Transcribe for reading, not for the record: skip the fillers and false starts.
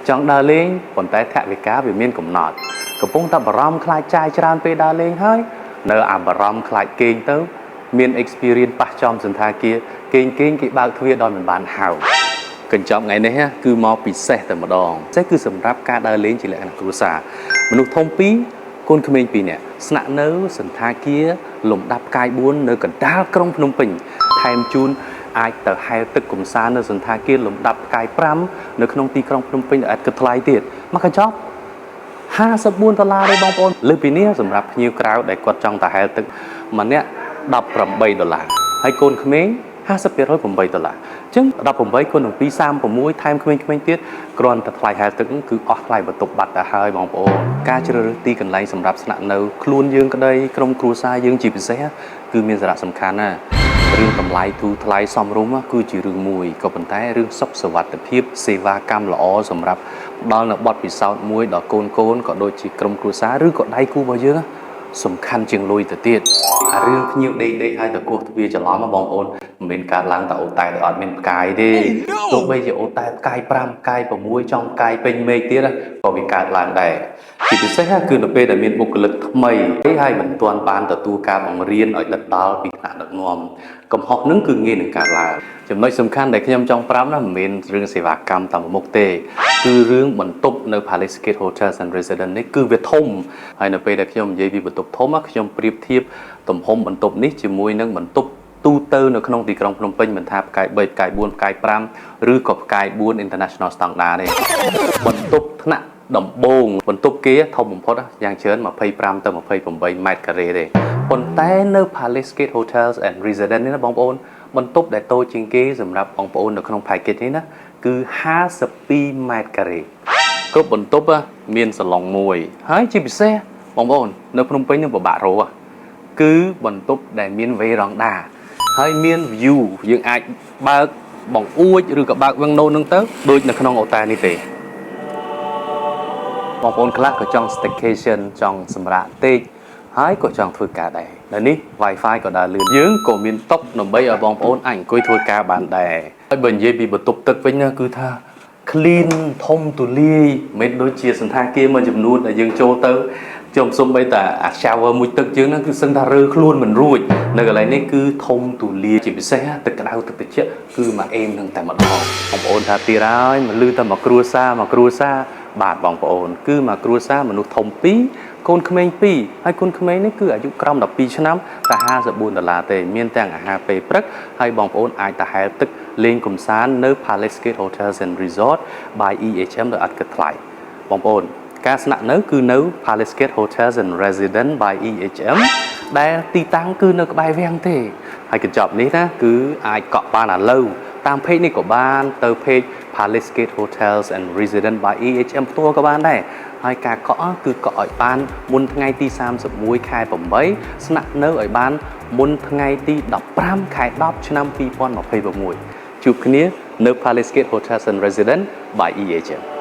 ចង់ដើរលេងប៉ុន្តែថវិកាវាមានកំណត់កំពុងតែបារម្ភខ្លាចចាយច្រើនពេលដើរលេងហើយនៅអាបារម្ភខ្លាចគេងទៅមាន experience ប៉ះចំសន្តាគារគេងគេងគេបើកទ្វារដោយមិនបានហៅកញ្ចប់ថ្ងៃនេះគឺមកពិសេសតែម្ដងពិសេសគឺសម្រាប់ការដើរលេងជាលក្ខណៈគ្រួសារមនុស្សធំពីរកូនក្មេងពីរនាក់ស្នាក់នៅសន្តាគារលំដាប់ផ្កាយ4នៅកណ្ដាលក្រុងភ្នំពេញថែមជូនអាចទៅហែលទឹកកំសាន្តនៅសន្តាគារលំដាប់ផ្កាយ5នៅក្នុងទីក្រុងភ្នំពេញដែលឥតគិតថ្លៃទៀតមកកញ្ចប់54ដុល្លារទេបងប្អូនលើសពីនេះសម្រាប់ភ្ញៀវក្រៅដែលគាត់ចង់ទៅហែលទឹកម្នាក់18ដុល្លារហើយកូនក្មេង50% 8ដុល្លារអញ្ចឹង18គុណនឹង2 36ថែមក្មេងៗទៀតគ្រាន់តែថ្លៃហែលទឹកហ្នឹងគឺអស់ថ្លៃបន្ទប់បាត់ទៅហើយបងប្អូនការជ្រើសរើសទីកន្លែងសម្រាប់ស្នាក់នៅខ្លួនយើងក្តីក្រុមគ្រួសារយើងជាពិសេសគឺមានសារៈសំខាន់ណាស់រឿងតម្លៃធូរថ្លៃសមរម្យគឺជារឿងមួយក៏ប៉ុន្តែរឿងសុខសុវត្ថិភាពសេវាកម្មល្អសម្រាប់ផ្ដល់នូវបទពិសោធន៍មួយដល់កូនកូនក៏ដូចជាក្រុមគ្រួសារឬក៏ដៃគូរបស់យើងសំខាន់ជាងលុយទៅទៀតអារឿងភ្ញៀវដេកដេកឲ្យទៅគោះទ្វារច្រឡំហ៎បងប្អូនមិនមែនកើតឡើងតែអូតែដែលអត់មានផ្កាយទេទោះបីជាអូតែផ្កាយ5ផ្កាយ6ចង់ផ្កាយពេញមេឃទៀតក៏វាកើតឡើងដែរជាពិសេសគឺនៅពេលដែលមានបុគ្គលិកថ្មីហើយមិនទាន់បានទទួលការបង្រៀនឲ្យដិតដល់ពីថ្នាក់ដឹកនាំកំហុសនឹងគឺងាយនឹងកើតឡើងចំណុចសំខាន់ដែលខ្ញុំចង់ប្រាប់ណាមិនមែនរឿងសេវាកម្មតាមមុខទេគឺរឿងបន្ទប់នៅ Palace Gate Hotels and Residence នេះគឺវាធំហើយនៅពេលដែលខ្ញុំនិយាយពីបន្ទប់ធំខ្ញុំប្រៀបធៀបទំហំបន្ទប់នេះជាមួយនឹងបន្ទប់ទូទៅនៅក្នុងទីក្រុងភ្នំពេញមិនថាផ្កាយ3ផ្កាយ4ផ្កាយ5ឬក៏ផ្កាយ4 International Standard ទេបន្ទប់ថ្នាក់ដំបូងបន្ទប់គេធំបំផុតយ៉ាងច្រើន25ទៅ28ម៉ែត្រការ៉េទេប៉ុន្តែនៅ Palace Gate Hotels and Residence នេះណាបងប្អូនបន្ទប់ដែលតូចជាងគេសម្រាប់បងប្អូននៅក្នុង package នេះណាគឺ52ម៉ែត្រការ៉េគ្រប់បន្ទប់មានសាឡុងមួយហើយជាពិសេសបងប្អូននៅភ្នំពេញនឹងពិបាករកគឺបន្ទប់ដែលមានវេរ៉ង់ដាហើយមាន view យើងអាចបើកបង្អួចឬក៏បើក window នឹងទៅដូចនៅក្នុងអូតែលនេះទេបងប្អូនខ្លះក៏ចង់ staycation ចង់សម្រាកតិចហើយក៏ចង់ធ្វើការដែរនៅនេះ Wi-Fi ក៏ដើរលឿនយើងក៏មានតុដើម្បីឲ្យបងប្អូនអាចអង្គុយធ្វើការបានដែរហើយបើនិយាយពីបន្ទប់ទឹកវិញណាគឺថា clean ធំទូលាយមិនដូចជាសន្តាគារមួយចំនួនដែលយើងចូលទៅជុំសុំបីតែអា shower មួយទឹកយើងហ្នឹងគឺសឹងថារើខ្លួនមិនរួចនៅកន្លែងនេះគឺធំទូលាយជាពិសេសទឹកក្តៅទឹកត្រជាក់គឺមកអេមនឹងតែម្ដងបងប្អូនថាទៀតហើយមកលឺតែមកគ្រួសារមកគ្រួសារបាទបងប្អូនគឺមកគ្រួសារមនុស្សធំ2កូនក្មេង2ហើយកូនក្មេងនេះគឺអាយុក្រោម12ឆ្នាំតែ54ដុល្លារទេមានទាំងអាហារពេលព្រឹកហើយបងប្អូនអាចទៅហែលទឹកលេងកម្សាន្តនៅ Palace Gate Hotels and Resort by EHM ដោយអត់គិតថ្លៃបងប្អូនការស្នាក់នៅគឺនៅ Palace Gate Hotels and Residence by EHM ដែលទីតាំងគឺនៅក្បែរវាំងទេហើយកញ្ចប់នេះណាគឺអាចកក់បានឥឡូវតាម page នេះក៏បានទៅ page Palace Gate Hotels and Residence by EHM ផ្ទាល់ក៏បានដែរហើយការកក់គឺកក់ឲ្យបានមុនថ្ងៃទី31ខែ8ស្នាក់នៅឲ្យបានមុនថ្ងៃទី15ខែ10ឆ្នាំ2026ជួបគ្នានៅ Palace Gate Hotels and Residence by EHM។